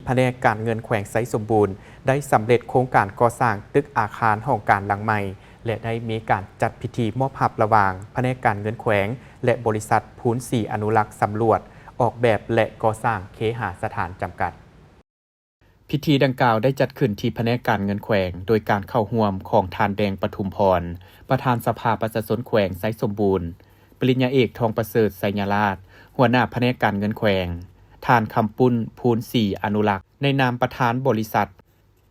ພະແນກການເງິນແຂວງໄຊສົມບູນ ໄດ້ສຳເລັດໂຄງການກໍ່ສ້າງຕຶກອາຄານຫ້ອງການຫຼັງໃໝ່ ແລະ ໄດ້ມີການຈັດພິທີມອບຮັບລະຫວ່າງພະແນກການເງິນແຂວງ ແລະ ບໍລິສັດພູນສີອະນຸລັກສຳຫຼວດ ອອກແບບ ແລະ ກໍ່ສ້າງເຄຫາສະຖານຈຳກັດ. ພິທີດັ່ງກ່າວໄດ້ຈັດຂຶ້ນທີ່ພະແນກການເງິນແຂວງ ໂດຍການເຂົ້າຮ່ວມຂອງທ່ານ ແດງ ປະທຸມພອນ ປະທານສະພາປະຊາຊົນແຂວງໄຊສົມບູນ, ປະລິນຍາເອກ ທອງປະເສີດ ໄຊຍະລາດ ຫົວໜ້າພະແນກການເງິນແຂວງ, ທ່ານ ຄຳປຸ້ນ ພູນສີອະນຸລັກ ໃນນາມປະທານບໍລິສັດ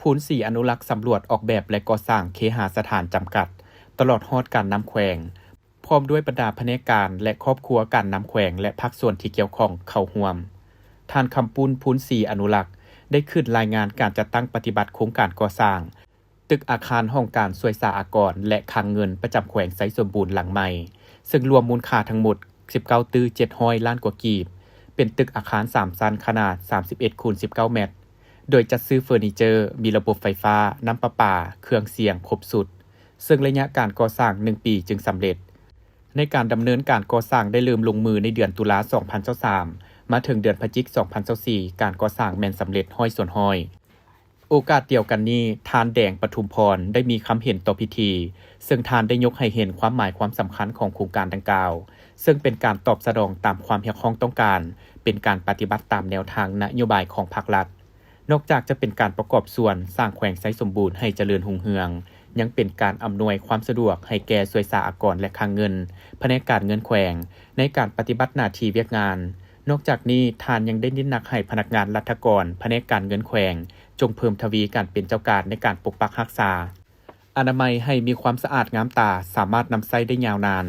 ພູນສີອະນຸລັກສຳຫຼວດ ອອກແບບ ແລະ ກໍ່ສ້າງເຄຫາສະຖານຈຳກັດ, ຕະຫຼອດຮອດການນຳແຂວງ ພ້ອມດ້ວຍບັນດາພະແນກການ ແລະ ຄອບຄົວການນຳແຂວງ ແລະ ພາກສ່ວນທີ່ກ່ຽວຂ້ອງເຂົ້າຮ່ວມ. ທ່ານ ຄຳປຸ້ນ ພູນສີອະນຸລັກ ໄດ້ຂຶ້ນລາຍງານການຈັດຕັ້ງປະຕິບັດໂຄງການກໍ່ສ້າງ ຕຶກອາຄານຫ້ອງການສ່ວຍສາອາກອນ ແລະ ຄັງເງິນປະຈຳແຂວງໄຊສົມບູນຫຼັງໃໝ່, ເຊິ່ງລວມມູນຄ່າທັງໝົດ ສິບເກົ້າຕື້ເຈັດຮ້ອຍລ້ານກວ່າກີບ, ເປັນຕຶກອາຄານສາມຊັ້ນ ຂະໜາດສາມສິບເອັດຄູນສິບເກົ້າແມັດ, ໂດຍຈັດຊື້ເຟີນີເຈີ, ມີລະບົບໄຟຟ້າ, ນ້ຳປະປາ, ເຄື່ອງສຽງຄົບຊຸດ, ເຊິ່ງໄລຍະການກໍ່ສ້າງໜຶ່ງປີຈຶ່ງສຳເລັດ. ໃນການດຳເນີນການກໍ່ສ້າງໄດ້ເລີ່ມລົງມືໃນເດືອນຕຸລາ ສອງພັນຊາວສາມ ມາເຖິງເດືອນພະຈິກ ສອງພັນຊາວສີ່ ການກໍ່ສ້າງແມ່ນສຳເລັດຮ້ອຍສ່ວນຮ້ອຍ. ໂອກາດດຽວກັນນີ້, ທ່ານ ແດງ ປະທຸມພອນ ໄດ້ມີຄຳເຫັນຕໍ່ພິທີ, ເຊິ່ງທ່ານໄດ້ຍົກໃຫ້ເຫັນຄວາມໝາຍຄວາມສຳຄັນຂອງໂຄງການດັ່ງກ່າວ, ເຊິ່ງເປັນການຕອບສະໜອງຕາມຄວາມຮຽກຮ້ອງຕ້ອງການ, ເປັນການປະຕິບັດຕາມແນວທາງນະໂຍບາຍຂອງພັກລັດ. ນອກຈາກຈະເປັນການປະກອບສ່ວນສ້າງແຂວງໄຊສົມບູນໃຫ້ຈະເລີນຮຸ່ງເຮືອງ, ຍັງເປັນການອຳນວຍຄວາມສະດວກໃຫ້ແກ່ສ່ວຍສາອາກອນ ແລະ ຄັງເງິນ, ພະແນກການເງິນແຂວງ ໃນການປະຕິບັດໜ້າທີ່ວຽກງານ. ນອກຈາກນີ້, ທ່ານຍັງໄດ້ເນັ້ນໜັກໃຫ້ພະນັກງານລັດຖະກອນ, ພະແນກການເງິນແຂວງ ຈົ່ງເພີ່ມທະວີການເປັນເຈົ້າການໃນການປົກປັກຮັກສາອະນາໄມໃຫ້ມີຄວາມສະອາດງາມຕາ, ສາມາດນຳໃຊ້ໄດ້ຍາວນານ.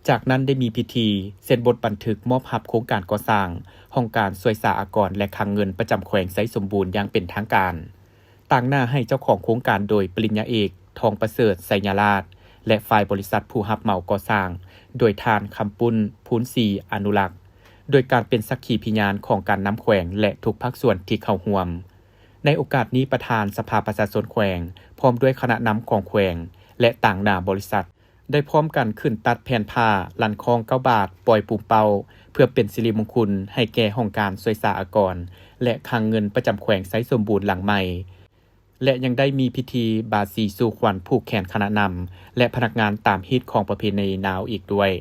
ຈາກນັ້ນໄດ້ມີພິທີເຊັນບົດບັນທຶກມອບຮັບໂຄງການກໍ່ສ້າງຫ້ອງການສ່ວຍສາອາກອນ ແລະ ຄັງເງິນປະຈຳແຂວງໄຊສົມບູນຢ່າງເປັນທາງການ, ຕາງໜ້າໃຫ້ເຈົ້າຂອງໂຄງການໂດຍປະລິນຍາເອກ ທອງປະເສີດ ໄຊຍະລາດ ແລະ ຝ່າຍບໍລິສັດຜູ້ຮັບເໝົາກໍ່ສ້າງ ໂດຍທ່ານ ຄຳປຸ້ນ ພູນສີອະນຸລັກ ໂດຍການເປັນສັກຂີພິຍານຂອງການນຳແຂວງ ແລະ ທຸກພາກສ່ວນທີ່ເຂົ້າຮ່ວມ. ໃນໂອກາດນີ້, ປະທານສະພາປະຊາຊົນແຂວງ ພ້ອມດ້ວຍຄະນະນຳຂອງແຂວງ ແລະ ຕາງໜ້າບໍລິສັດ ໄດ້ພ້ອມກັນຂຶ້ນຕັດແຜ່ນຜ້າ, ລັນຄ້ອງເກົ້າບາດ, ປ່ອຍປູມເປົ້າ ເພື່ອເປັນສິລິມົງຄຸນໃຫ້ແກ່ຫ້ອງການສ່ວຍສາອາກອນ ແລະ ຄັງເງິນປະຈຳແຂວງໄຊສົມບູນຫຼັງໃໝ່ ແລະ ຍັງໄດ້ມີພິທີບາສີສູ່ຂວັນຜູກແຂນຄະນະນຳ ແລະ ພະນັກງານຕາມຮີດຄອງປະເພນີລາວອີກດ້ວຍ.